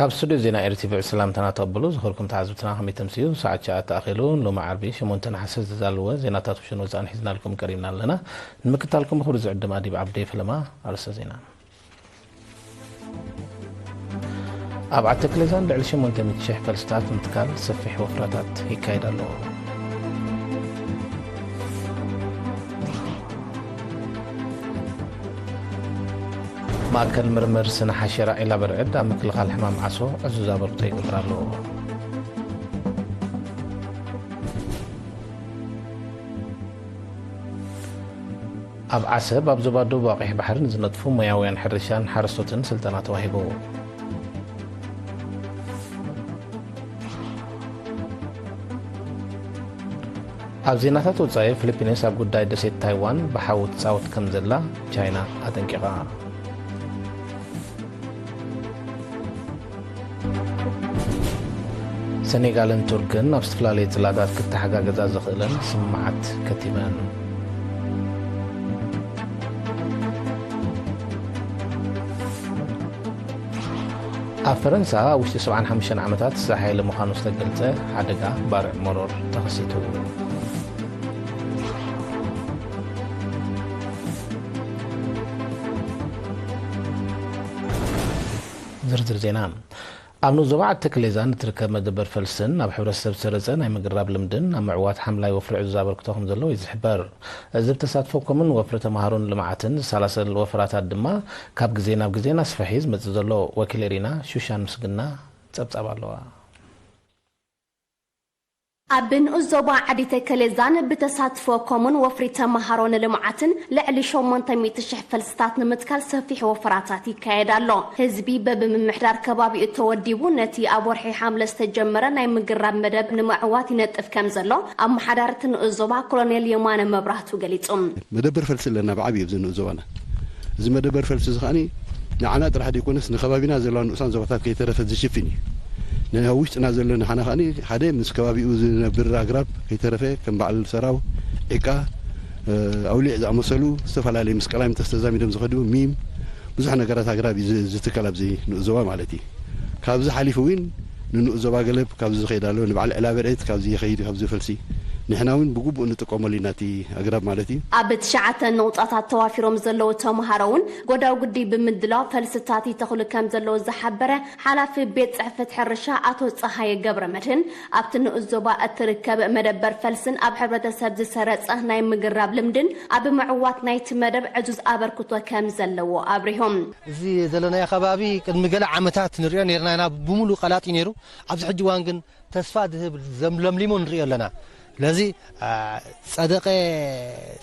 ካብ ስቱድዮ ዜና ኤርቲቪ ሰላምታና ተቐበሉ። ዝኸበርኩም ተዓዘብትና ከመይ ተምስዩ? ሰዓት ትሽዓተ ተኣኺሉ። ሎሚ ዓርቢ ሸሞንተ ነሓሰ ዝተዳለወ ዜናታት ውሽን ወጻእን ሒዝናልኩም ቀሪብና ኣለና። ንምክታልኩም ብኽብሪ ዝዕድም ኣዲብ ዓብደይ ፈለማ። ኣርእስተ ዜና። ኣብ ዓዲ ተክሌዛን ልዕሊ ሸሞንተ ሚእቲ ሽሕ ፈልስታት ምትካል ሰፊሕ ወፍራታት ይካየድ ኣሎ። ማእከል ምርምር ስነ ሓሸራ ዒላ በርዕድ ኣብ ምክልኻል ሕማም ዓሶ ዕዙዝ ኣበርክቶ ይገብር ኣሎ። ኣብ ዓሰብ፣ ኣብ ዞባ ደቡብ ቀይሕ ባሕሪ ንዝነጥፉ ሞያውያን ሕርሻን ሓረስቶትን ስልጠና ተዋሂቡ። ኣብ ዜናታት ወጻኢ፣ ፊሊፒንስ ኣብ ጉዳይ ደሴት ታይዋን ብሓዊ ትጻወት ከም ዘላ ቻይና ኣጠንቂቓ። ሰኔጋልን ቱርክን ኣብ ዝተፈላለየ ጽላታት ክተሓጋገዛ ዘኽእለን ስምምዓት ከቲመን። ኣብ ፈረንሳ፣ ኣብ ውሽጢ ሰብዓን ሓሙሽተን ዓመታት ዝሓየለ ምዃኑ ዝተገልጸ ሓደጋ ባርዕ መሮር ተኸሲቱ። ዝርዝር ዜና። ኣብ ንኡስ ዞባ ዓዲ ተክሌዛን እትርከብ መደበር ፈልስን ኣብ ሕብረተሰብ ዝሰረጸ ናይ ምግራብ ልምድን ኣብ ምዕዋት ሓምላይ ወፍሪ ዕዙዝ ኣበርክቶ ከም ዘለዎ እዩ ዝሕበር። እዚ ብተሳትፎ ኮምን ወፍሪ ተማሃሮን ልምዓትን ዝሰላሰል ወፍራታት ድማ ካብ ግዜ ናብ ግዜ እናስፍሐ እዩ ዝመጽእ ዘሎ። ወኪል ኤሪና ሹሻን ምስግና ጸብጻብ ኣለዋ። ኣብ ንኡስ ዞባ ዓዲ ተከሌዛን ብተሳትፎ ኮሙን ወፍሪ ተመሃሮ ንልምዓትን ልዕሊ ሸሞንተ ሚእቲ ሽሕ ፈልስታት ንምትካል ሰፊሕ ወፈራታት ይካየድ ኣሎ። ህዝቢ በብምምሕዳር ከባቢኡ ተወዲቡ ነቲ ኣብ ወርሒ ሓምለ ዝተጀመረ ናይ ምግራብ መደብ ንምዕዋት ይነጥፍ ከም ዘሎ ኣመሓዳሪ እቲ ንኡስ ዞባ ኮሎኔል የማነ መብራህቱ ገሊጹ። መደበር ፈልሲ ኣለና ብዓብዩ ኣብዚ ንኡስ ዞባና። እዚ መደበር ፈልሲ እዚ ከኣኒ ንዓና ጥራሕ ዘይኮነስ ንከባቢና ዘለዋ ንኡሳን ዞባታት ከይተረፈት ዝሽፍን እዩ። ናይ ውሽጥና ዘሎ ንሓና ከኣኒ ሓደ ምስ ከባቢኡ ዝነብር ኣግራብ ከይተረፈ ከም በዓል ሰራው፣ ዒቃ፣ እ፣ ኣውሊዕ ዝኣመሰሉ ዝተፈላለዩ ምስ ቀላሚጠስ ተዛሚዶም ዝኸዱ ሚም ብዙሕ ነገራት ኣግራብ እዩ ዝ-፣ ዝትከል ኣብዚ ንኡስ ዞባ ማለት እዩ። ካብዚ ሓሊፉ እውን ንንኡስ ዞባ ገለብ ካብዚ ዝኸይድ ኣሎ፣ ንበዓል ዕላበርዕት ካብዚ ይኸይድ እዩ፣ ካብዚ ፈልሲ ንሕና እውን ብግቡእ ንጥቀመሉ ኢና እቲ ኣግራብ ማለት እዩ። ኣብ ትሽዓተ ንቑጣታት ተዋፊሮም ዘለዉ ተምሃሮ እውን ጎዳጉዲ ብምድላው ፈልስታት ይተኽሉ ከም ዘለዉ ዝሓበረ ሓላፊ ቤት ጽሕፈት ሕርሻ ኣቶ ጸሃየ ገብረ መድህን፣ ኣብቲ ንኡስ ዞባ እትርከብ መደበር ፈልስን ኣብ ሕብረተሰብ ዝሰረጸ ናይ ምግራብ ልምድን ኣብ ምዕዋት ናይቲ መደብ ዕዙዝ ኣበርክቶ ከም ዘለዎ ኣብሪሆም። እዚ ዘለናዮ ከባቢ ቅድሚ ገለ ዓመታት ንሪኦ ነርና ኢና፣ ብምሉእ ቀላጢ ነይሩ። ኣብዚ ሕጂ እዋን ግን ተስፋ ዝህብ ዘም-፣ ለምሊሙ ንሪኦ ኣለና። ስለዚ፣ አ፣ ጸደቐ፣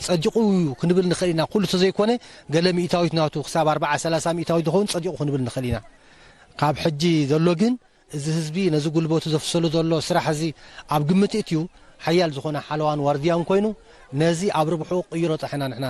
ጸዲቑ እዩ ክንብል ንኽእል ኢና። ኩሉ ተዘይኮነ፣ ገለ ሚእታዊት ናቱ ክሳብ ኣርብዓ ሰላሳ ሚእታዊት ዝኸውን ጸዲቑ ክንብል ንኽእል ኢና። ካብ ሕጂ ዘሎ ግን፣ እዚ ህዝቢ ነዚ ጉልበቱ ዘፍሰሉ ዘሎ ስራሕ እዚ ኣብ ግምት እትዩ ሓያል ዝኾነ ሓለዋን ዋርድያን ኮይኑ፣ ነዚ ኣብ ርብሑ ቅይሮ ጥሕና ንሕና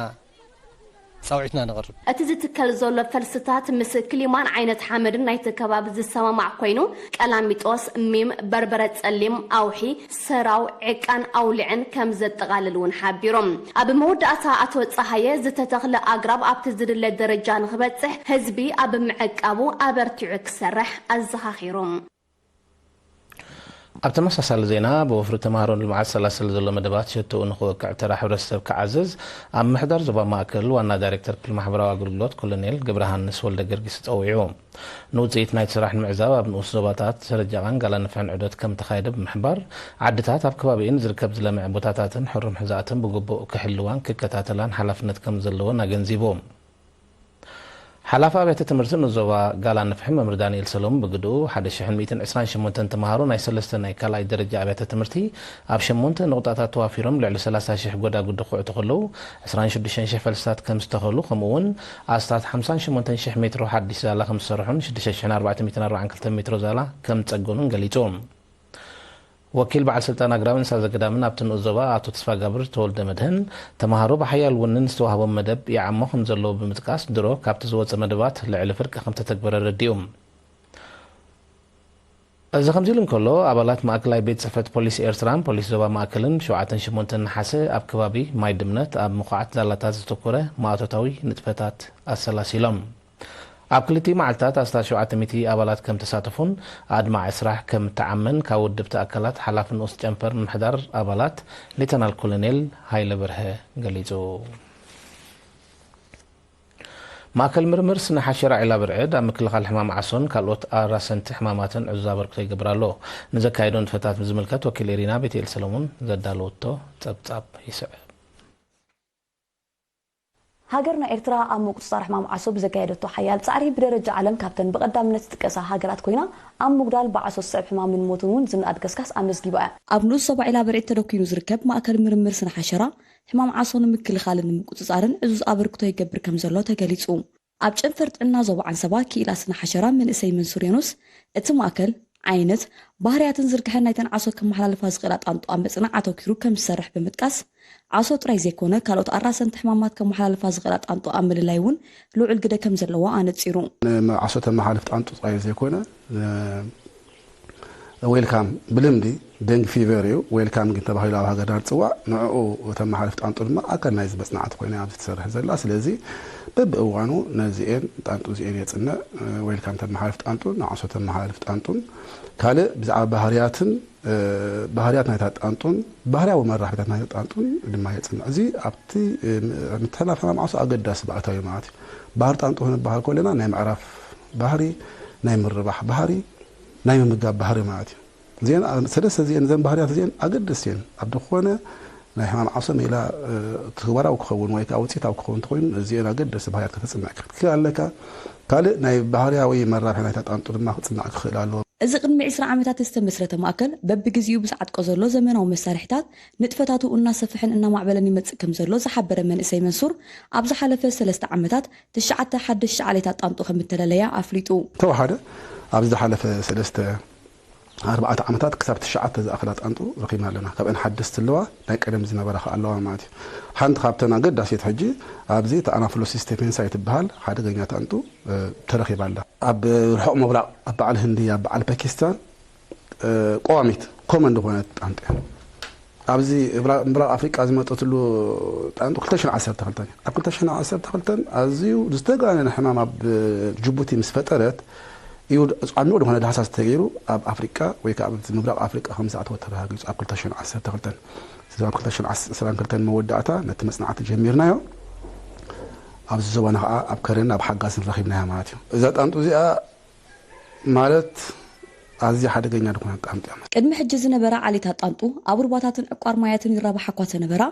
ጻውዒትና ነቕርብ። እቲ ዝትከል ዘሎ ፈልስታት ምስ ክሊማን ዓይነት ሓመድን ናይቲ ከባቢ ዝሰማማዕ ኮይኑ፣ ቀላሚጦስ፣ ሚም፣ በርበረ ጸሊም፣ ኣውሒ፣ ሰራው፣ ዕቃን ኣውሊዕን ከም ዘጠቓልል እውን ሓቢሮም። ኣብ መወዳእታ ኣቶ ጸሃየ ዝተተኽለ ኣግራብ ኣብቲ ዝድለ ደረጃ ንኽበጽሕ ህዝቢ ኣብ ምዕቃቡ ኣበርቲዑ ክሰርሕ ኣዘኻኺሮም። ኣብ ተመሳሳሊ ዜና፣ ብወፍሪ ተምሃሮን ልምዓት ሰላሰል ዘሎ መደባት ሸቶኡ ንኽወቅዕ ተራ ሕብረተሰብ ክዓዝዝ ኣብ ምሕዳር ዞባ ማእከል ዋና ዳይሬክተር ክፍሊ ማሕበራዊ ኣገልግሎት ኮሎኔል ገብረሃንስ ወልደ ጊዮርጊስ ጸዊዑ። ንውጽኢት ናይቲ ስራሕ ንምዕዛብ ኣብ ንኡስ ዞባታት ሰረጃቓን ጋላንፍሕን ዑደት ከም ተኻየደ ብምሕባር፣ ዓድታት ኣብ ከባቢኤን ዝርከብ ዝለምዐ ቦታታትን ሕሩም ሕዛእትን ብግቡእ ክሕልዋን ክከታተላን ሓላፍነት ከም ዘለወን ኣገንዚቡ። ሓላፊ ኣብያተ ትምህርቲ ንዞባ ጋላንፍሒ መምህር ዳንኤል ሰሎሙን ብግድኡ፣ ሓደ ሽሕን ሚእትን ዕስራን ሸሞንተን ተምሃሮ ናይ ሰለስተ ናይ ካልኣይ ደረጃ ኣብያተ ትምህርቲ ኣብ ሸሞንተ ንቑጣታት ተዋፊሮም ልዕሊ ሰላሳ ሽሕ ጎዳጉዲ ክኹዕቱ ከለዉ፣ ዕስራን ሽዱሽተን ሽሕ ፈልስታት ከም ዝተኸሉ፣ ከምኡ እውን ኣስታት ሓምሳን ሸሞንተን ሽሕ ሜትሮ ሓድሽ ዛላ ከም ዝሰርሑን ሽዱሽተ ሽሕን ኣርባዕተ ሚእትን ኣርባዓን ክልተን ሜትሮ ዛላ ከም ዝጸገኑን ገሊጹ። ወኪል በዓል ስልጣን ኣግራብን ሳዘ ገዳምን ኣብቲ ንኡስ ዞባ ኣቶ ተስፋጋብር ተወልደ መድህን፣ ተምሃሮ ብሓያል ወንን ዝተዋህቦም መደብ ይዓሞ ከም ዘለዉ ብምጥቃስ፣ ድሮ ካብቲ ዝወጸ መደባት ልዕሊ ፍርቂ ከም ተተግበረ ኣረዲኡ። እዚ ከምዚ ኢሉ እንከሎ፣ ኣባላት ማእከላይ ቤት ጽሕፈት ፖሊስ ኤርትራን ፖሊስ ዞባ ማእከልን ብ ሸውዓተን ሸሞንተን ነሓሰ ኣብ ከባቢ ማይ ድምነት ኣብ ምኹዓት ዛላታት ዘተኮረ ማእቶታዊ ንጥፈታት ኣሰላሲሎም። ኣብ ክልቲኡ መዓልታት ኣስታት ሸውዓተ ሚእቲ ኣባላት ከም ተሳተፉን ኣድማዒ ስራሕ ከም እተዓመን ካብ ውድብቲ ኣካላት ሓላፊ ንኡስ ጨንፈር ምምሕዳር ኣባላት ሌተናል ኮሎኔል ሃይለ በርሀ ገሊጹ። ማእከል ምርምር ስነ ሓሸራ ዒላ ብርዕድ ኣብ ምክልኻል ሕማም ዓሶን ካልኦት ኣራሰንቲ ሕማማትን ዕዙዝ ኣበርክቶ ይገብር ኣሎ። ንዘካየዶ ንጥፈታት ብዝምልከት ወኪል ኤሪና ቤትኤል ሰለሙን ዘዳለወቶ ጸብጻብ ይስዕብ። ሃገርና ኤርትራ ኣብ ምቁጽጻር ሕማም ዓሶ ብዘካየደቶ ሓያል ጻዕሪ ብደረጃ ዓለም ካብተን ብቐዳምነት ዝጥቀሳ ሃገራት ኮይና፣ ኣብ ምጉዳል ብዓሶ ዝስዕብ ሕማምን ሞትን እውን ዝነኣድ ገስጋስ ኣመዝጊባ እያ። ኣብ ንኡስ ዞባ ዒላ በርዒድ ተደኲኑ ዝርከብ ማእከል ምርምር ስነ ሓሸራ፣ ሕማም ዓሶ ንምክልኻልን ንምቁጽጻርን ዕዙዝ ኣበርክቶ ይገብር ከም ዘሎ ተገሊጹ። ኣብ ጨንፈር ጥዕና ዞባ ዓንሰባ ክኢላ ስነ ሓሸራ መንእሰይ መንሱር ዮኑስ፣ እቲ ማእከል ዓይነት፣ ባህርያትን ዝርግሐን ናይተን ዓሶ ከመሓላልፋ ዝኽእላ ጣንጡ ኣብ ምጽናዕ ኣተኲሩ ከም ዝሰርሕ ብምጥቃስ፣ ዓሶ ጥራይ ዘይኮነ ካልኦት ኣራሰንቲ ሕማማት ከመሓላልፋ ዝኽእላ ጣንጡ ኣብ ምልላይ እውን ልዑል ግደ ከም ዘለዎ ኣነጺሩ። ንዓሶ ተመሓላልፍ ጣንጡ ጥራይ ዘይኮነ፣ ዌልካም ብልምዲ ደንግ ፊቨር እዩ። ዌልካም ግን ተባሂሉ ኣብ ሃገርና ዝፅዋዕ፣ ንዕኡ ተመሓላልፍ ጣንጡ ድማ ኣካል ናይዚ መፅናዕቲ ኮይና ኣብዚ ትሰርሕ ዘላ። ስለዚ በብእዋኑ ነዚኤን ጣንጡ እዚኤን የፅንዕ። ዌልካም ተመሓላልፍ ጣንጡን ንዓሶ ተመሓላልፍ ጣንጡን ካልእ ብዛዕባ ባህርያትን ባህርያት ናይታ ጣንጡን ባህርያዊ መራሕቢታት ናይታ ጣንጡን ድማ የፅንዕ። እዚ ኣብቲ ምትሕልላፍ ሕማም ዓሶ ኣገዳሲ ባእታዊ ማለት እዩ። ባህሪ ጣንጡ ክንበሃል ከለና ናይ ምዕራፍ ባህሪ፣ ናይ ምርባሕ ባህሪ፣ ናይ ምምጋብ ባህሪ ማለት እዩ። እዚአን ሰለስተ እዚአን እዘን ባህርያት እዚአን ኣገደስቲ እየን። ኣብ ዝኾነ ናይ ሕማም ዓሶ ሜላ ትግባራዊ ክኸውን ወይ ከዓ ውፅኢታዊ ክኸውን እንተኮይኑ እዚአን ኣገደስቲ ባህርያት ከተፅንዕ ክትክእል ኣለካ። ካልእ ናይ ባህርያዊ መራብሒ ናይታ ጣንጡ ድማ ክፅናዕ ክኽእል ኣለዎ። እዚ ቅድሚ ዕስራ ዓመታት ዝተመስረተ ማእከል በብግዜኡ ብዝዓጥቆ ዘሎ ዘመናዊ መሳርሒታት ንጥፈታቱ እናሰፍሐን እናማዕበለን ይመፅእ ከም ዘሎ ዝሓበረ መንእሰይ መንሱር ኣብ ዝሓለፈ ሰለስተ ዓመታት ትሽዓተ ሓደሽቲ ዓሌታት ጣንጡ ከም እተለለያ ኣፍሊጡ። ተወሓደ ኣብ ዝሓለፈ ሰለስተ ኣርባዕተ ዓመታት ክሳብ ትሽዓተ ዝኣኽላ ጣንጡ ረኺብና ኣለና። ካብአን ሓደስቲ ኣለዋ፣ ናይ ቀደም ዝነበራ ከኣ ኣለዋ ማለት እዩ። ሓንቲ ካብተን ኣገዳሲት ሕጂ ኣብዚ እቲ ኣናፍሎሲስ ስቴፌንሳይ ትበሃል ሓደገኛ ጣንጡ ተረኺባ ኣላ። ኣብ ርሑቕ ምብራቕ ኣብ በዓል ህንዲ ኣብ በዓል ፓኪስታን ቀዋሚት ኮመን ዝኾነት ጣንጡ እያ። ኣብዚ ምብራቕ ኣፍሪቃ ዝመጠትሉ ጣንጡ ክልተ ሽሕን ዓሰርተ ክልተን እዩ። ኣብ ክልተ ሽሕን ዓሰርተ ክልተን ኣዝዩ ዝተጋነነ ሕማም ኣብ ጅቡቲ ምስ ፈጠረት እዩ ዓሚቕ ዝኾነ ዳህሳስ ተገይሩ ኣብ ኣፍሪቃ ወይ ከዓ ኣብቲ ምብራቕ ኣፍሪቃ ከም ዝኣተወ ተረጋጊጹ ኣብ ክልተ ሽሕን ዓሰርተ ክልተን። ስለዚ ኣብ ክልተ ሽሕን ዕስራን ክልተን መወዳእታ ነቲ መጽናዕቲ ጀሚርናዮ። ኣብዚ ዞባና ከዓ ኣብ ከረን ኣብ ሓጋዝን ረኺብናያ ማለት እዩ። እዛ ጣንጡ እዚኣ ማለት ኣዝያ ሓደገኛ ዝኾነት ጣንጡ እያ። ቅድሚ ሕጂ ዝነበራ ዓሌታት ጣንጡ ኣብ ሩባታትን ዕቋር ማያትን ይራባሓ እኳ ተነበራ፣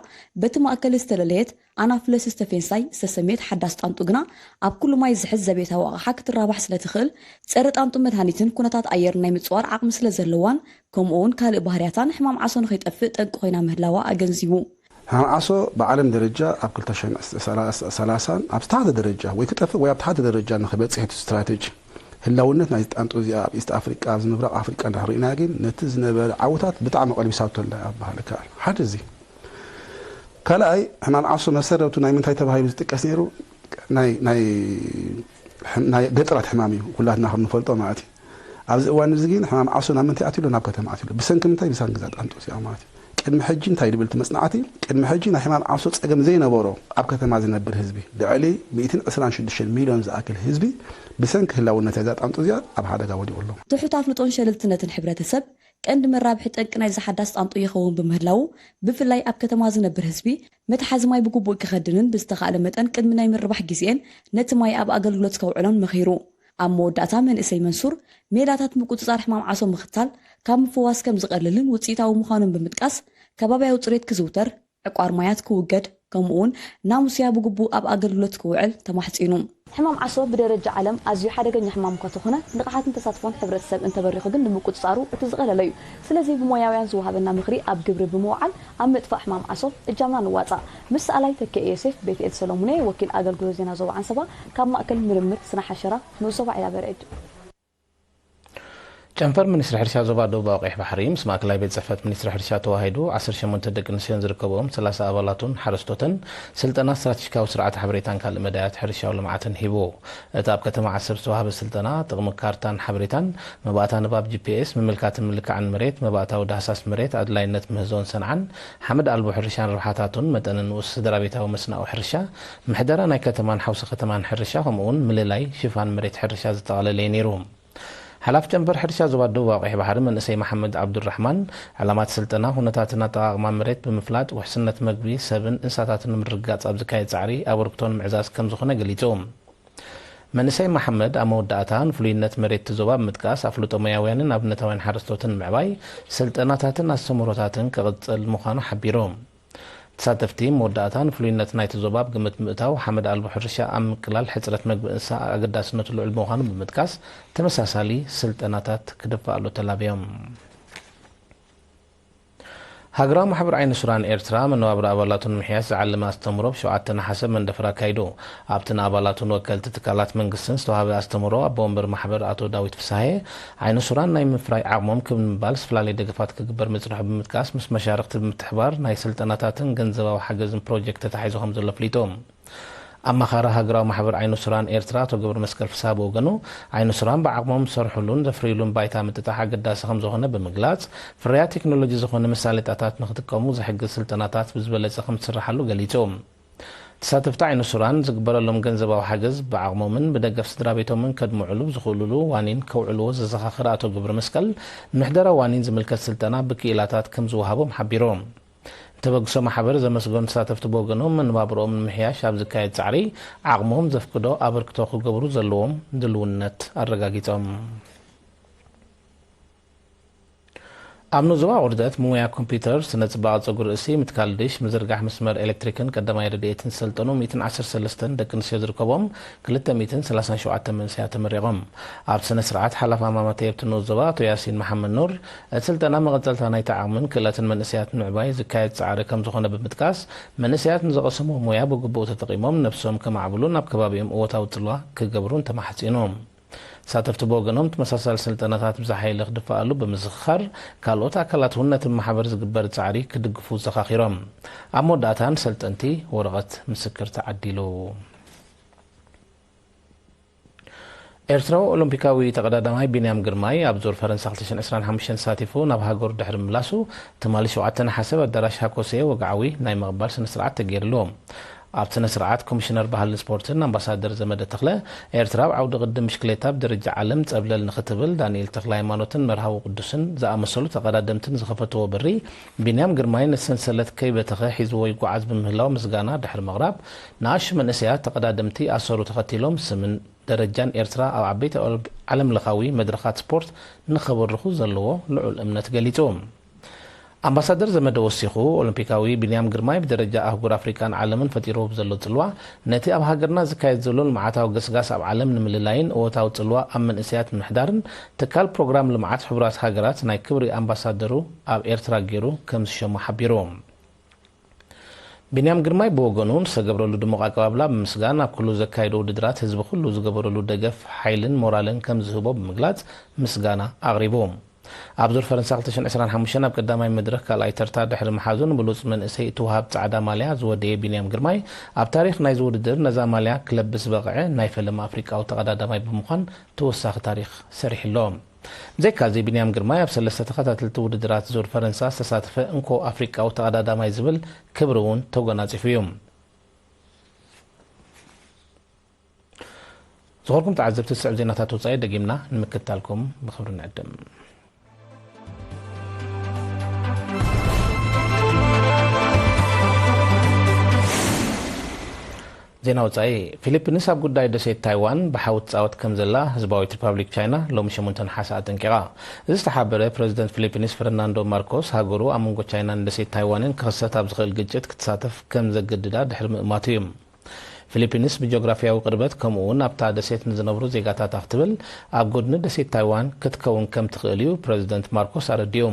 በቲ ማእከል ዝተለለየት ኣናፍለስ ስተፌንሳይ ዝተሰምየት ሓዳስ ጣንጡ ግና ኣብ ኩሉ ማይ ዝሕዝ ዘቤታዊ ኣቕሓ ክትራባሕ ስለ ትኽእል፣ ጸረ ጣንጡ መድሃኒትን ኩነታት ኣየር ናይ ምጽዋር ዓቕሚ ስለ ዘለዋን ከምኡ እውን ካልእ ባህርያታን ሕማም ዓሶ ንኸይጠፍእ ጠንቂ ኮይና ምህላዋ ኣገንዚቡ። ሕማም ዓሶ ብዓለም ደረጃ ኣብ ክልተ ሽሕን ሰላሳን ኣብ ዝተሓተ ደረጃ ወይ ክጠፍእ ወይ ኣብ ተሓተ ደረጃ ንኽበጽሕ እቲ ስትራተጂ። ህላውነት ናይዚ ጣንጡ እዚኣ ኣብ ኢስት ኣፍሪቃ፣ ኣብዚ ምብራቕ ኣፍሪቃ እንድሕር ርኢናዮ ግን ነቲ ዝነበረ ዓውታት ብጣዕሚ ቀልቢሳቶ ኣላ ክበሃል ይከኣል። ሓደ እዚ። ካልኣይ ሕማም ዓሶ መሰረቱ ናይ ምንታይ ተባሂሉ ዝጥቀስ ነይሩ? ናይ ናይ ናይ ገጠራት ሕማም እዩ ኩላትና ከም ንፈልጦ ማለት እዩ። ኣብዚ እዋን እዚ ግን ሕማም ዓሶ ናብ ምንታይ ኣትዩ ኣሎ? ናብ ከተማ ኣትዩ ኣሎ። ብሰንኪ ምንታይ? ብሰንኪ እዛ ጣንጡ እዚኣ ማለት እዩ። ቅድሚ ሕጂ እንታይ ድብል እቲ መጽናዕቲ? ቅድሚ ሕጂ ናይ ሕማም ዓሶ ጸገም ዘይነበሮ ኣብ ከተማ ዝነብር ህዝቢ ልዕሊ ሚእትን ዕስራን ሽዱሽተን ሚልዮን ዝኣክል ህዝቢ ብሰንኪ ህላውነት እዛ ጣንጡ እዚኣ ኣብ ሓደጋ ወዲቑ ኣሎ። ትሑት ኣፍልጦን ሸለልትነትን ሕብረተሰብ ቀንዲ መራብሒ ጠንቂ ናይዚ ሓዳስ ጣንጡ ይኸውን ብምህላዉ ብፍላይ ኣብ ከተማ ዝነብር ህዝቢ መትሓዚ ማይ ብግቡእ ክኸድንን ብዝተኻእለ መጠን ቅድሚ ናይ ምርባሕ ግዜኤን ነቲ ማይ ኣብ ኣገልግሎት ከውዕሎን መኺሩ። ኣብ መወዳእታ መንእሰይ መንሱር ሜላታት ምቁጽጻር ሕማም ዓሶ ምኽታል ካብ ምፍዋስ ከም ዝቐልልን ውጽኢታዊ ምዃኑን ብምጥቃስ ከባብያዊ ጽሬት ክዝውተር፣ ዕቋር ማያት ክውገድ ከምኡውን ናሙስያ ብግቡእ ኣብ ኣገልግሎት ክውዕል ተማሕጺኑ። ሕማም ዓሶ ብደረጃ ዓለም ኣዝዩ ሓደገኛ ሕማም እኳ ተኾነ ንቕሓትን ተሳትፎን ሕብረተሰብ እንተበሪኹ ግን ንምቁጽጻሩ እቲ ዝቐለለ እዩ። ስለዚ ብሞያውያን ዝወሃበና ምኽሪ ኣብ ግብሪ ብምውዓል ኣብ ምጥፋእ ሕማም ዓሶ እጃምና ንዋጻእ። ምስ ሰኣላይ ተኪኤ ዮሴፍ፣ ቤትኤል ሰሎሙን እየ፣ ወኪል ኣገልግሎት ዜና ዞባ ዓንሰባ ካብ ማእከል ምርምር ስነ ሓሸራ ንኡስ ዞባ ዒላ በርዕድ። ጨንፈር ሚኒስትሪ ሕርሻ ዞባ ደቡባዊ ቀይሕ ባሕሪ ምስ ማእከላይ ቤት ጽሕፈት ሚኒስትሪ ሕርሻ ተዋሂዱ ዓሰርተ ሸሞንተ ደቂ ኣንስትዮን ዝርከብኦም ሰላሳ ኣባላቱን ሓረስቶትን ስልጠና ስትራቴጂካዊ ስርዓተ ሓበሬታን ካልእ መዳያት ሕርሻዊ ልምዓትን ሂቡ። እቲ ኣብ ከተማ ዓሰብ ዝተዋህበ ስልጠና ጥቕሚ ካርታን ሓበሬታን፣ መባእታ ንባብ ጂ ፒ ኤስ፣ ምምልካትን ምልካዕን መሬት፣ መባእታዊ ዳህሳስ መሬት፣ ኣድላይነት ምህዞን ሰንዓን፣ ሓመድ ኣልቦ ሕርሻን ረብሓታቱን፣ መጠነ ንኡስ ስድራቤታዊ መስናኡ ሕርሻ፣ ምሕደራ ናይ ከተማን ሓውሲ ከተማን ሕርሻ፣ ከምኡውን ምልላይ ሽፋን መሬት ሕርሻ ዘጠቓለለ እዩ ነይሩ። ሓላፊ ጨንፈር ሕርሻ ዞባ ደቡብ ኣውቂሕ ባሕሪ መንእሰይ መሓመድ ዓብዱራሕማን፣ ዕላማት ስልጠና ኩነታትን ኣጠቓቕማ መሬት ብምፍላጥ ውሕስነት መግቢ ሰብን እንስሳታትን ንምርግጋጽ ኣብ ዝካየድ ጻዕሪ ኣበርክቶ ንምዕዛዝ ከም ዝኾነ ገሊጹ። መንእሰይ መሓመድ ኣብ መወዳእታ ንፍሉይነት መሬት እቲ ዞባ ብምጥቃስ ኣፍልጦ ሞያውያንን ኣብነታውያን ሓረስቶትን ንምዕባይ ስልጠናታትን ኣስተምህሮታትን ክቕጽል ምዃኑ ሓቢሩ። ተሳተፍቲ መወዳእታ ንፍሉይነት ናይቲ ዞባ ኣብ ግምት ብምእታው ሓመድ ኣልቦ ሕርሻ ኣብ ምቅላል ሕጽረት መግቢ እንስሳ ኣገዳስነቱ ልዑል ምዃኑ ብምጥቃስ ተመሳሳሊ ስልጠናታት ክድፋኣሉ ተላብዮም። ሃገራዊ ማሕበር ዓይኒ ሱራን ኤርትራ መነባብሮ ኣባላቱ ንምሕያሽ ዝዓለመ ኣስተምህሮ ብ ሸውዓተ ነሓሰ መንደፈራ ኣካይዱ። ኣብቲ ንኣባላቱን ወከልቲ ትካላት መንግስትን ዝተዋህበ ኣስተምህሮ ኣቦ ወንበር ማሕበር ኣቶ ዳዊት ፍስሃየ ዓይኒ ሱራን ናይ ምፍራይ ዓቕሞም ክብ ንምባል ዝተፈላለየ ደገፋት ክግበር ምጽንሑ ብምጥቃስ ምስ መሻርኽቲ ብምትሕባር ናይ ስልጠናታትን ገንዘባዊ ሓገዝን ፕሮጀክት ተታሒዙ ከም ዘሎ ኣፍሊጡ። ኣማኻሪ ሃገራዊ ማሕበር ዓይኒ ሱራን ኤርትራ ኣቶ ገብረ መስቀል ፍስሃ ብወገኑ ዓይኒ ሱራን ብዓቕሞም ዝሰርሕሉን ዘፍርይሉን ባይታ ምጥጣሕ ኣገዳሲ ከም ዝኾነ ብምግላጽ ፍርያት ቴክኖሎጂ ዝኾነ መሳለጥያታት ንክጥቀሙ ዝሕግዝ ስልጠናታት ብዝበለጸ ከም ዝስርሓሉ ገሊጹ። ተሳተፍቲ ዓይኒ ሱራን ዝግበረሎም ገንዘባዊ ሓገዝ ብዓቕሞምን ብደገፍ ስድራ ቤቶምን ከድምዑሉ ብዝኽእሉሉ ዋኒን ከውዕልዎ ዘዘኻኸረ ኣቶ ገብረ መስቀል ንምሕደራ ዋኒን ዝምልከት ስልጠና ብክኢላታት ከም ዝወሃቦም ሓቢሩ። ንተበግሶ ማሕበር ዘመስገኑ ተሳተፍቲ ብወገኖም መነባብሮኦም ንምሕያሽ ኣብ ዝካየድ ጻዕሪ ዓቕሞም ዘፍቅዶ ኣበርክቶ ክገብሩ ዘለዎም ድልውነት ኣረጋጊጾም። ኣብ ኑዞባ ውርደት ምሙያ ኮምፒውተር፣ ስነ ጽባቐ ጸጉሪ ርእሲ፣ ምትካል ድሽ፣ ምዝርጋሕ መስመር ኤሌክትሪክን ቀዳማይ ረድኤትን ዝሰልጠኑ ሚእትን ዓሰርተ ሰለስተን ደቂ ኣንስትዮ ዝርከቦም ክልተ ሚእትን ሰላሳን ሸውዓተን መንእሰያት ተመሪቖም። ኣብ ስነ ስርዓት ሓላፊ ኣማመተየብቲ ንኡስ ዞባ ኣቶ ያሲን መሓመድ ኑር፣ እቲ ስልጠና መቐጸልታ ናይቲ ዓቕምን ክእለትን መንእሰያት ንምዕባይ ዝካየድ ጻዕሪ ከም ዝኾነ ብምጥቃስ፣ መንእሰያት ንዝቐሰምዎ ሞያ ብግቡእ ተጠቒሞም ነብሶም ከማዕብሉን ኣብ ከባቢኦም እወታዊ ጽልዋ ክገብሩን ተማሕጺኑ። ተሳተፍቲ ብወገኖም፣ ተመሳሳሊ ስልጠናታት ብዝሓየለ ክድፋኣሉ ብምዝኽኻር፣ ካልኦት ኣካላት እውን ነቲ ብማሕበር ዝግበር ጻዕሪ ክድግፉ ዘኻኺሮም። ኣብ መወዳእታ ንሰልጠንቲ ወረቐት ምስክር ተዓዲሉ። ኤርትራዊ ኦሎምፒካዊ ተቐዳዳማይ ቢንያም ግርማይ ኣብ ዙር ፈረንሳ ክልተ ሽሕን ዕስራን ሓሙሽተን ተሳቲፉ ናብ ሃገሩ ድሕሪ ምላሱ፣ ትማሊ ሸውዓተ ነሓሰ ኣብ ኣዳራሽ ሃኮሴ ወግዓዊ ናይ ምቕባል ስነ ስርዓት ተገይርሉ። ኣብ ስነ ስርዓት ኮሚሽነር ባህልን ስፖርትን ኣምባሳደር ዘመደ ተኽለ፣ ኤርትራ ኣብ ዓውዲ ቅድድም ብሽክሌታ ብደረጃ ዓለም ጸብለል ንኽትብል ዳንኤል ተኽለ ሃይማኖትን መርሃዊ ቅዱስን ዝኣመሰሉ ተቐዳደምትን ዝኸፈትዎ በሪ፣ ቢንያም ግርማይ ነቲ ሰንሰለት ከይበተኸ ሒዝዎ ይጓዓዝ ብምህላው ምስጋና ድሕሪ ምቕራብ፣ ንኣሽቱ መንእሰያት ተቐዳደምቲ ኣሰሩ ተኸቲሎም ስምን ደረጃን ኤርትራ ኣብ ዓበይቲ ኦሎምፒ-፣ ዓለምለኻዊ መድረኻት ስፖርት ንኸበርኹ ዘለዎ ልዑል እምነት ገሊጹ። ኣምባሳደር ዘመደ ወሲኹ፣ ኦሎምፒካዊ ቢንያም ግርማይ ብደረጃ ኣህጉር ኣፍሪቃን ዓለምን ፈጢርዎ ብዘሎ ጽልዋ፣ ነቲ ኣብ ሃገርና ዝካየድ ዘሎ ልምዓታዊ ገስጋስ ኣብ ዓለም ንምልላይን እወታዊ ጽልዋ ኣብ መንእሰያት ንምሕዳርን፣ ትካል ፕሮግራም ልምዓት ሕቡራት ሃገራት ናይ ክብሪ ኣምባሳደሩ ኣብ ኤርትራ ገይሩ ከም ዝሸሞ ሓቢሩ። ቢንያም ግርማይ ብወገኑ ንዝተገብረሉ ድሙቕ ኣቀባብላ ብምስጋን፣ ኣብ ኩሉ ዘካየዶ ውድድራት ህዝቢ ኩሉ ዝገበረሉ ደገፍ ሓይልን ሞራልን ከም ዝህቦ ብምግላጽ ምስጋና ኣቕሪቡ። ኣብ ዙር ፈረንሳ ክልተ ሽሕን ዕስራን ሓሙሽተን ኣብ ቀዳማይ መድረኽ ካልኣይ ተርታ ድሕሪ ምሓዙ ንብሉጽ መንእሰይ እትወሃብ ጻዕዳ ማልያ ዝወደየ ቢንያም ግርማይ፣ ኣብ ታሪኽ ናይዚ ውድድር ነዛ ማልያ ክለብስ ዝበቕዐ ናይ ፈለማ ኣፍሪቃዊ ተቐዳዳማይ ብምዃን ተወሳኺ ታሪኽ ሰሪሑ ኣሎ። ብዘይካዚ ቢንያም ግርማይ ኣብ ሰለስተ ተኸታተልቲ ውድድራት ዙር ፈረንሳ ዝተሳተፈ እንኮ ኣፍሪቃዊ ተቐዳዳማይ ዝብል ክብሪ እውን ተጎናጺፉ እዩ። ዝኾንኩም ተዓዘብቲ፣ ዝስዕብ ዜናታት ወጻኢ ደጊምና ንምክትታልኩም ብኽብሪ ንዕድም። ዜና ወጻኢ። ፊሊፒንስ ኣብ ጉዳይ ደሴት ታይዋን ብሓዊ ትጻወት ከም ዘላ ህዝባዊት ሪፓብሊክ ቻይና ሎሚ ሸሞንተ ነሓሰ ኣጠንቂቓ። እዚ ዝተሓበረ ፕረዚደንት ፊሊፒንስ ፈርናንዶ ማርኮስ ሃገሩ ኣብ መንጎ ቻይናን ደሴት ታይዋንን ክኽሰት ኣብ ዝኽእል ግጭት ክትሳተፍ ከም ዘገድዳ ድሕሪ ምእማቱ እዩ። ፊሊፒንስ ብጂኦግራፊያዊ ቅርበት ከምኡ እውን ኣብታ ደሴት ንዝነብሩ ዜጋታታ ክትብል ኣብ ጎድኒ ደሴት ታይዋን ክትከውን ከም ትኽእል እዩ ፕረዚደንት ማርኮስ ኣረዲኡ።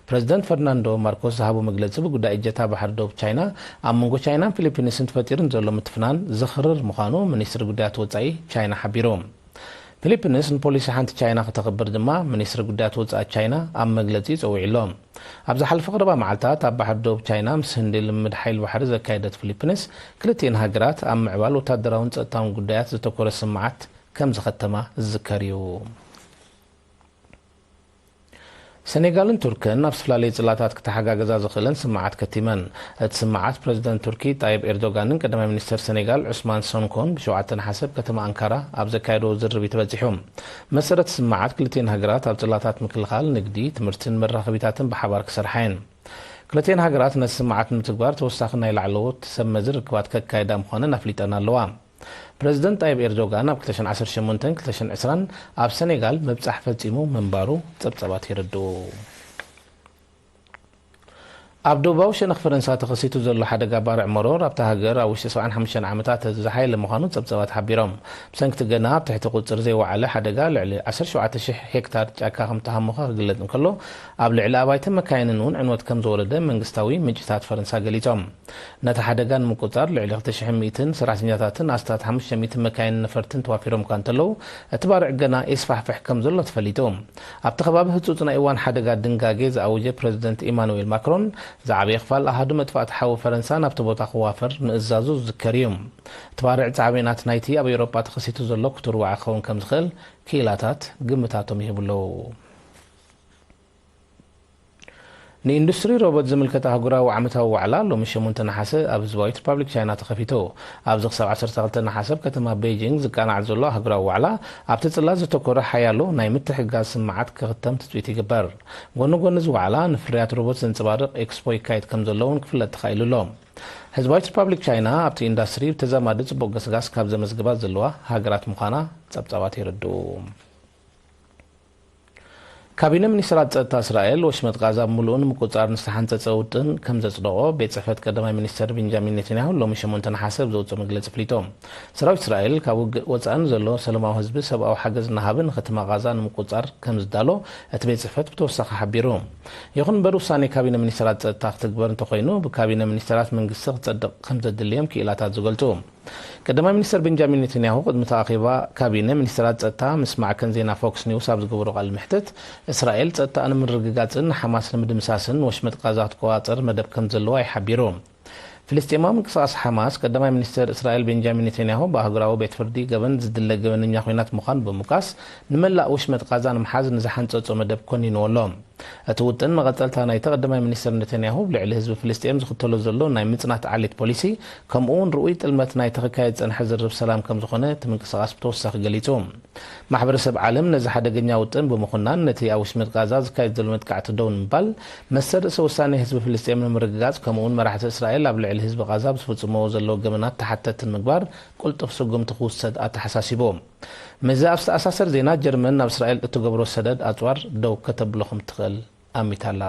ፕረዚደንት ፈርናንዶ ማርኮስ ዝሃቦ መግለጺ ብጉዳይ እጀታ ባሕሪ ዶብ ቻይና ኣብ መንጎ ቻይናን ፊሊፒንስን ተፈጢሩ ንዘሎ ምትፍናን ዘኽርር ምዃኑ ሚኒስትሪ ጉዳያት ወጻኢ ቻይና ሓቢሩ። ፊሊፒንስ ንፖሊሲ ሓንቲ ቻይና ከተኽብር ድማ ሚኒስትሪ ጉዳያት ወጻኢ ቻይና ኣብ መግለጺ ጸዊዑ ኣሎ። ኣብ ዝሓለፈ ቀረባ መዓልታት ኣብ ባሕሪ ደቡብ ቻይና ምስ ህንዲ ልምምድ ሓይሊ ባሕሪ ዘካየደት ፊሊፒንስ፣ ክልቲኤን ሃገራት ኣብ ምዕባል ወታደራውን ጸጥታውን ጉዳያት ዘተኮረ ስምዓት ከም ዘኸተማ ዝዝከር እዩ። ሰኔጋልን ቱርክን ኣብ ዝተፈላለዩ ጽላታት ክተሓጋገዛ ዝኽእለን ስምዓት ከቲመን። እቲ ስምዓት ፕረዚደንት ቱርኪ ጣይብ ኤርዶጋንን ቀዳማይ ሚኒስተር ሰኔጋል ዑስማን ሶንኮን ብሸውዓተ ነሓሰ ኣብ ከተማ ኣንካራ ኣብ ዘካየድዎ ዝርርብ እዩ ተበጺሑ። መሰረት ስምዓት ክልቲኤን ሃገራት ኣብ ጽላታት ምክልኻል፣ ንግዲ፣ ትምህርትን መራኸቢታትን ብሓባር ክሰርሓ እየን። ክልቲኤን ሃገራት ነቲ ስምዓት ንምትግባር ተወሳኺ ናይ ላዕለዎት ሰብ መዚ ርክባት ከካይዳ ምዃነን ኣፍሊጠን ኣለዋ። ፕረዚደንት ጣይብ ኤርዶጋን ኣብ ክልተ ሽሕን ዓሰርተ ሸሞንተን ክልተ ሽሕን ዕስራን ኣብ ሰኔጋል ምብጻሕ ፈጺሙ ምንባሩ ጸብጻባት የረድኡ። ኣብ ደቡባዊ ሸነኽ ፈረንሳ ተኸሲቱ ዘሎ ሓደጋ ባርዕ መሮር ኣብታ ሃገር ኣብ ውሽጢ ሰብዓን ሓሙሽተን ዓመታት ዝሓየለ ምዃኑ ጸብጻባት ሓቢሮም። ብሰንኪ እቲ ገና ኣብ ትሕቲ ቁጽጽር ዘይወዓለ ሓደጋ ልዕሊ ዓሰርተ ሸውዓተ ሽሕ ሄክታር ጫካ ከም ተሃሞኸ ክግለጽ እንከሎ፣ ኣብ ልዕሊ ኣባይትን መካይንን እውን ዕንወት ከም ዝወረደ መንግስታዊ ምንጭታት ፈረንሳ ገሊጾም። ነቲ ሓደጋ ንምቁጽጻር ልዕሊ ክልተ ሽሕን ሚእትን ሰራሕተኛታትን ኣስታት ሓሙሽተ ሚእቲ መካይንን ነፈርትን ተዋፊሮም እኳ እንተለዉ፣ እቲ ባርዕ ገና የስፋሕፍሕ ከም ዘሎ ተፈሊጡ። ኣብቲ ከባቢ ህጹጽ ናይ እዋን ሓደጋ ድንጋጌ ዝኣወጀ ፕረዚደንት ኢማኑኤል ማክሮን፣ ዝዓበየ ክፋል ኣሃዱ መጥፋእቲ ሓዊ ፈረንሳ ናብቲ ቦታ ክዋፈር ምእዛዙ ዝዝከር እዩ። እቲ ባርዕ ጻዕቤናት ናይቲ ኣብ ኤውሮጳ ተኸሲቱ ዘሎ ክቱር ዋዒ ክኸውን ከም ዝኽእል ክኢላታት ግምታቶም ይህቡ ኣለዉ። ንኢንዱስትሪ ሮቦት ዝምልከት ኣህጉራዊ ዓመታዊ ዋዕላ ሎሚ ሸሞንተ ነሓሰ ኣብ ህዝባዊት ሪፓብሊክ ቻይና ተኸፊቱ። ኣብዚ ክሳብ ዓሰርተ ክልተ ነሓሰ ኣብ ከተማ ቤጂንግ ዝቃናዕ ዘሎ ኣህጉራዊ ዋዕላ፣ ኣብቲ ጽላት ዘተኮረ ሓያሎ ናይ ምትሕግጋዝ ስምዓት ክኽተም ትጽቢት ይግበር። ጎኒ ጎኒ እዚ ዋዕላ፣ ንፍርያት ሮቦት ዘንጸባርቕ ኤክስፖ ይካየድ ከም ዘሎ እውን ክፍለጥ ተኻኢሉ ኣሎ። ህዝባዊት ሪፓብሊክ ቻይና ኣብቲ ኢንዳስትሪ ብተዛማዲ ጽቡቕ ገስጋስ ካብ ዘመዝግባ ዘለዋ ሃገራት ምዃና ጸብጻባት የረድኡ። ካቢነ ሚኒስትራት ጸጥታ እስራኤል፣ ወሽመጥ ቃዛ ብምሉኡ ንምቁጽጻር ንዝተሓንጸጸ ውጥን ከም ዘጽደቖ ቤት ጽሕፈት ቀዳማይ ሚኒስተር ቤንጃሚን ኔታንያሁ ሎሚ ሸሞንተ ነሓሰ ኣብ ዘውጽኦ መግለጺ ኣፍሊጡ። ሰራዊት እስራኤል ካብ ውግእ ወጻኢ ንዘሎ ሰላማዊ ህዝቢ ሰብኣዊ ሓገዝ እናሃበ ንከተማ ቃዛ ንምቁጽጻር ከም ዝዳሎ እቲ ቤት ጽሕፈት ብተወሳኺ ሓቢሩ። ይኹን እምበር፣ ውሳኔ ካቢነ ሚኒስትራት ጸጥታ ክትግበር እንተኾይኑ፣ ብካቢነ ሚኒስትራት መንግስቲ ክጸድቕ ከም ዘድሊ እዮም ክኢላታት ዝገልጹ። ቀዳማይ ሚኒስተር ቤንጃሚን ኔታንያሁ ቅድሚ እቲ ኣኼባ ካቢነ ሚኒስተራት ጸጥታ ምስ ማዕከን ዜና ፎክስ ኒውስ ኣብ ዝገበሮ ቃለ መሕትት፣ እስራኤል ጸጥታኣ ንምርግጋጽን ንሓማስ ንምድምሳስን ወሽመጥ ቃዛ ክትቆጻጸር መደብ ከም ዘለዋ እዩ ሓቢሩ። ፍልስጤማዊ ምንቅስቓስ ሓማስ፣ ቀዳማይ ሚኒስተር እስራኤል ቤንጃሚን ኔታንያሁ ብኣህጉራዊ ቤት ፍርዲ ገበን ዝድለ ገበነኛ ኲናት ምዃኑ ብምውቃስ፣ ንመላእ ወሽመጥ ቃዛ ንምሓዝ ንዝሓንጸጾ መደብ ኮኒንዎ ኣሎ። እቲ ውጥን መቐጸልታ ናይቲ ቀዳማይ ሚኒስተር ኔታንያሁ ኣብ ልዕሊ ህዝቢ ፍልስጤም ዝኽተሎ ዘሎ ናይ ምጽናት ዓሌት ፖሊሲ፣ ከምኡ እውን ርኡይ ጥልመት ናይቲ ክካየድ ዝጸንሐ ዝርርብ ሰላም ከም ዝኾነ እቲ ምንቅስቓስ ብተወሳኺ ገሊጹ። ማሕበረሰብ ዓለም ነዚ ሓደገኛ ውጥን ብምኹናን፣ ነቲ ኣብ ወሽመጥ ቃዛ ዝካየድ ዘሎ መጥቃዕቲ ደው ንምባል፣ መሰል ርእሰ ውሳኔ ህዝቢ ፍልስጤም ንምርግጋጽ፣ ከምኡ እውን መራሕቲ እስራኤል ኣብ ልዕሊ ህዝቢ ቃዛ ኣብ ዝፍጽምዎ ዘለዉ ገበናት ተሓተትቲ ንምግባር ቅልጡፍ ስጉምቲ ክውሰድ ኣተሓሳሲቡ። ምስዚ ኣብ ዝተኣሳሰር ዜና፣ ጀርመን ናብ እስራኤል እትገብሮ ሰደድ ኣጽዋር ደው ከተብሎ ከም ትኽእል ኣሚታ ኣላ።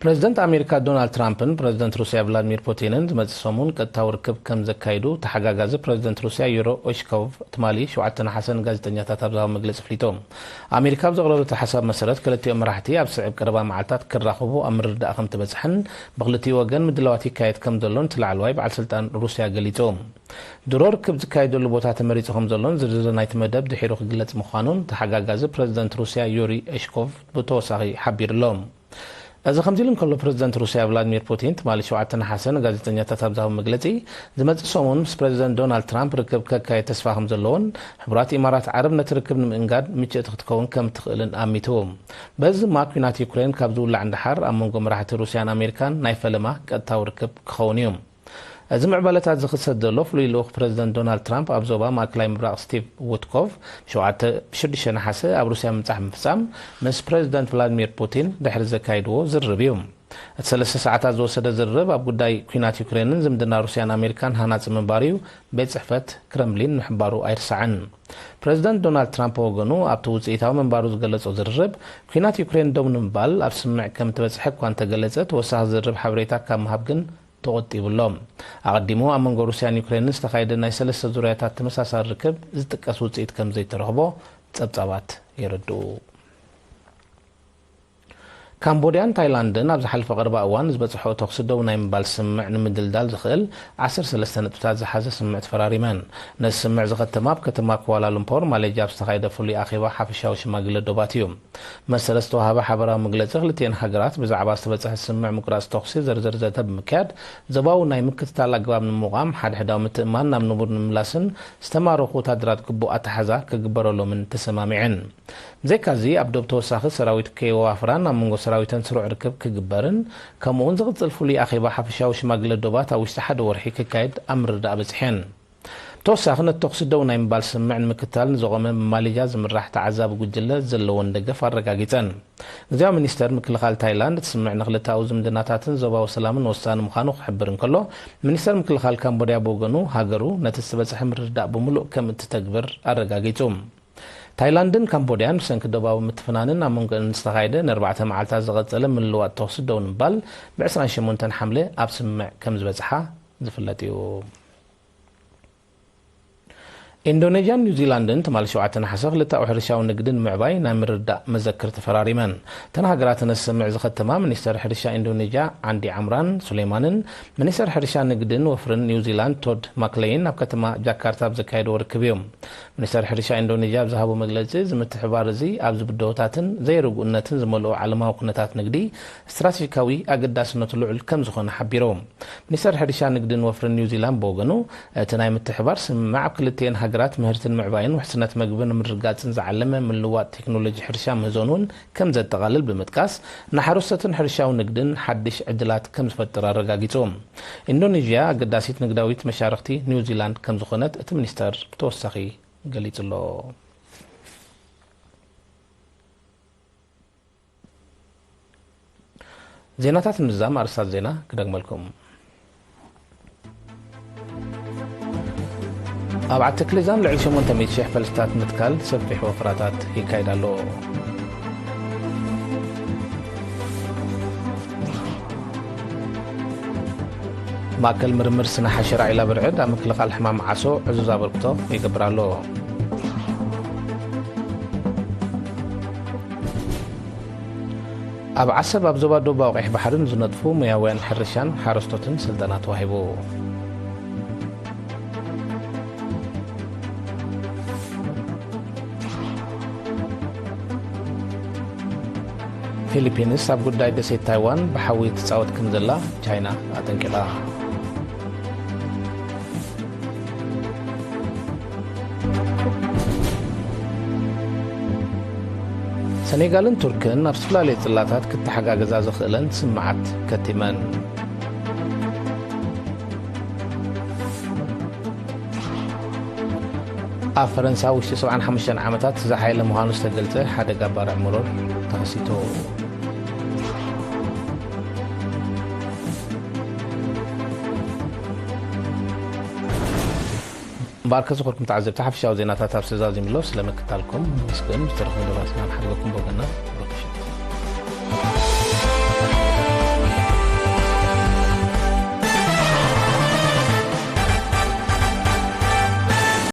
ፕረዚደንት ኣሜሪካ ዶናልድ ትራምፕን ፕረዚደንት ሩስያ ቭላድሚር ፑቲንን ዝመጽእ ሰሙን ቀጥታዊ ርክብ ከም ዘካይዱ ተሓጋጋዚ ፕረዚደንት ሩስያ ዩሪ ኡሽኮቭ ትማሊ ሸውዓተ ነሓሰ ንጋዜጠኛታት ኣብ ዝሃቦ መግለጺ ኣፍሊጡ። ኣሜሪካ ኣብ ዘቕረበቶ ሓሳብ መሰረት፣ ክልቲኦም መራሕቲ ኣብ ስዕብ ቀረባ መዓልታት ክራኸቡ ኣብ ምርድዳእ ከም ተበጽሐን ብክልቲኡ ወገን ምድላዋት ይካየድ ከም ዘሎን እቲ ላዕለዋይ በዓል ስልጣን ሩስያ ገሊጹ። ድሮ ርክብ ዝካየደሉ ቦታ ተመሪጹ ከም ዘሎን ዝርዝር ናይቲ መደብ ድሒሩ ክግለጽ ምዃኑን ተሓጋጋዚ ፕረዚደንት ሩስያ ዩሪ ኡሽኮቭ ብተወሳኺ ሓቢሩ ኣሎ። እዚ ከምዚ ኢሉ እንከሎ፣ ፕረዚደንት ሩስያ ቭላድሚር ፑቲን ትማሊ ሸውዓተ ነሓሰ ንጋዜጠኛታት ኣብ ዝሃቦ መግለጺ፣ ዝመጽእ ሰሙን ምስ ፕረዚደንት ዶናልድ ትራምፕ ርክብ ከካየድ ተስፋ ከም ዘለዎን፣ ሕቡራት ኢማራት ዓረብ ነቲ ርክብ ንምእንጋድ ምችእቲ ክትከውን ከም ትኽእልን ኣሚቱ። በዚ ድማ፣ ኲናት ዩክሬን ካብ ዝውላዕ ንደሓር ኣብ መንጎ መራሕቲ ሩስያን ኣሜሪካን ናይ ፈለማ ቀጥታዊ ርክብ ክኸውን እዩ። እዚ ምዕባለታት ዝኽሰት ዘሎ፣ ፍሉይ ልኡኽ ፕረዚደንት ዶናልድ ትራምፕ ኣብ ዞባ ማእከላይ ምብራቕ ስቲቭ ዊትኮፍ፣ ሸውዓተ፣ ብሽዱሽተ ነሓሰ ኣብ ሩስያ ምብጻሕ ብምፍጻም፣ ምስ ፕረዚደንት ቭላድሚር ፑቲን ድሕሪ ዘካይድዎ ዝርርብ እዩ። እቲ ሰለስተ ሰዓታት ዝወሰደ ዝርርብ፣ ኣብ ጉዳይ ኲናት ዩክሬንን ዝምድና ሩስያን ኣሜሪካን ሃናጺ ምንባሩ እዩ ቤት ጽሕፈት ክረምሊን ምሕባሩ ኣይርሳዕን። ፕረዚደንት ዶናልድ ትራምፕ ብወገኑ፣ ኣብቲ ውጽኢታዊ ምንባሩ ዝገለጾ ዝርርብ፣ ኲናት ዩክሬን ደው ንምባል ኣብ ስምምዕ ከም እተበጽሐ እኳ እንተገለጸ፣ ተወሳኺ ዝርርብ ሓበሬታ ካብ ምሃብ ግን ተቖጢቡ ኣሎ። ኣቐዲሙ ኣብ መንጎ ሩስያን ዩክሬንን ዝተኻየደ ናይ ሰለስተ ዙርያታት ተመሳሳሊ ርክብ ዝጥቀስ ውጽኢት ከም ዘይተረኽቦ ጸብጻባት የረድኡ። ካምቦድያን ታይላንድን ኣብ ዝሓለፈ ቀረባ እዋን ዝበፅሖ ተኹሲ ደው ናይ ምባል ስምምዕ ንምድልዳል ዝኽእል ዓሰርተ ሰለስተ ነጥብታት ዝሓዘ ስምምዕ ተፈራሪመን። ነዚ ስምምዕ ዝኸተማ ኣብ ከተማ ኳላሉምፖር ማሌዥያ ኣብ ዝተኻየደ ፍሉይ ኣኼባ ሓፈሻዊ ሽማግለ ዶባት እዩ። መሰረት ዝተዋሃበ ሓበራዊ መግለፂ ክልቲኤን ሃገራት ብዛዕባ ዝተበፅሐ ስምምዕ ምቁራፅ ተኹሲ ዝርዝር ዘተ ብምክያድ ዞባዊ ናይ ምክትታል ኣገባብ ንምቋም ሓድሕዳዊ ምትእምማን ናብ ንቡር ንምምላስን ዝተማረኹ ወታደራት ግቡእ ኣተሓዛ ክግበረሎምን ተሰማሚዐን። ብዘይካዚ ኣብ ዶብ ተወሳኺ ሰራዊት ከየዋፍራን ኣብ መንጎ ሰራዊተን ስሩዕ ርክብ ክግበርን ከምኡውን ዝቕፅል ፍሉይ ኣኼባ ሓፈሻዊ ሽማግለ ዶባት ኣብ ውሽጢ ሓደ ወርሒ ክካየድ ኣብ ምርዳእ በፅሐን። ብተወሳኺ ነቲ ተኹሲ ደው ናይ ምባል ስምምዕ ንምክትታል ንዘቖመ ብማሌዥያ ዝምራሕ ተዓዛቢ ጉጅለ ዘለወን ደገፍ ኣረጋጊፀን። ግዝያዊ ሚኒስተር ምክልኻል ታይላንድ እቲ ስምምዕ ንክልተኣዊ ዝምድናታትን ዞባዊ ሰላምን ወሳኒ ምዃኑ ክሕብር እንከሎ፣ ሚኒስተር ምክልኻል ካምቦድያ ብወገኑ ሃገሩ ነቲ ዝተበጽሐ ምርድዳእ ብምሉእ ከም እትተግብር ኣረጋጊጹ። ታይላንድን ካምቦድያን ብሰንኪ ዶባዊ ምትፍናንን ኣብ መንጎአን ዝተኻየደ ንኣርባዕተ መዓልታት ዝቐጸለ ምልውዋጥ ተኹሲ ደው ንምባል ብ ዕስራን ሸሞንተን ሓምለ ኣብ ስምምዕ ከም ዝበጽሓ ዝፍለጥ እዩ። ኢንዶኔዥያን ኒውዚላንድን ትማሊ ሸውዓተ ነሓሰ ክልተኣዊ ሕርሻዊ ንግዲ ንምዕባይ ናይ ምርድዳእ መዘክር ተፈራሪመን። እተን ሃገራት ነቲ ስምምዕ ዝኸተማ ሚኒስተር ሕርሻ ኢንዶኔዥያ ዓንዲ ዓምራን ሱሌማንን ሚኒስተር ሕርሻ ንግድን ወፍርን ኒውዚላንድ ቶድ ማክሌይን ኣብ ከተማ ጃካርታ ኣብ ዘካየድዎ ርክብ እዮም። ሚኒስተር ሕርሻ ኢንዶኔዥያ ኣብ ዝሃቦ መግለጺ፣ እዚ ምትሕብባር እዚ ኣብዚ ብድሆታትን ዘይርጉእነትን ዝመልኦ ዓለማዊ ኩነታት ንግዲ ስትራቴጂካዊ ኣገዳስነቱ ልዑል ከም ዝኾነ ሓቢሩ። ሚኒስተር ሕርሻ ንግድን ወፍርን ኒውዚላንድ ብወገኑ፣ እቲ ናይ ምትሕብባር ስምምዕ ኣብ ክልቲኤን ሃገራት ምህርቲ ንምዕባይን ውሕስነት መግቢ ንምርግጋጽን ዝዓለመ ምልውዋጥ ቴክኖሎጂ ሕርሻ ምህዞን እውን ከም ዘጠቓልል ብምጥቃስ፣ ንሓረስቶትን ሕርሻዊ ንግድን ሓድሽ ዕድላት ከም ዝፈጥር ኣረጋጊጹ። ኢንዶኔዥያ ኣገዳሲት ንግዳዊት መሻርኽቲ ኒውዚላንድ ከም ዝኾነት እቲ ሚኒስተር ብተወሳኺ ገሊጹ ኣሎ። ዜናታት ምዝዛም ኣርእስታት ዜና ክደግመልኩም። ኣብ ዓዲ ክሊዛን ልዕሊ ሸሞንተ ሚእቲ ሽሕ ፈልስታት ምትካል ሰፊሕ ወፍራታት ይካየድ ኣሎ። ማእከል ምርምር ስነ ሓሸራ ዒላ ብርዕድ ኣብ ምክልኻል ሕማም ዓሶ ዕዙዝ ኣበርክቶ ይገብር ኣሎ። ኣብ ዓሰብ ኣብ ዞባ ደቡባዊ ቀይሕ ባሕሪ ንዝነጥፉ ሙያውያን ሕርሻን ሓረስቶትን ስልጠና ተዋሂቡ። ፊሊፒንስ ኣብ ጉዳይ ደሴት ታይዋን ብሓዊ ትጻወት ከም ዘላ ቻይና ኣጠንቂቓ። ሰኔጋልን ቱርክን ኣብ ዝተፈላለዩ ጽላታት ክተሓጋገዛ ዝኽእለን ስምምዓት ከቲመን። ኣብ ፈረንሳ ውሽጢ ሰብዓን ሓሙሽተን ዓመታት ዝሓየለ ምዃኑ ዝተገልጸ ሓደጋ ባርዕ መሮር ተኸሲቱ። እምበኣርከ ዝኸበርኩም ተዓዘብቲ፣ ሓፈሻዊ ዜናታት ኣብዚ ተዛዚሙ ኣሎ። ስለ ምክታልኩም ነመስግን። ብዝተረፈ መደባትና ንሓድገኩም ብወገንና።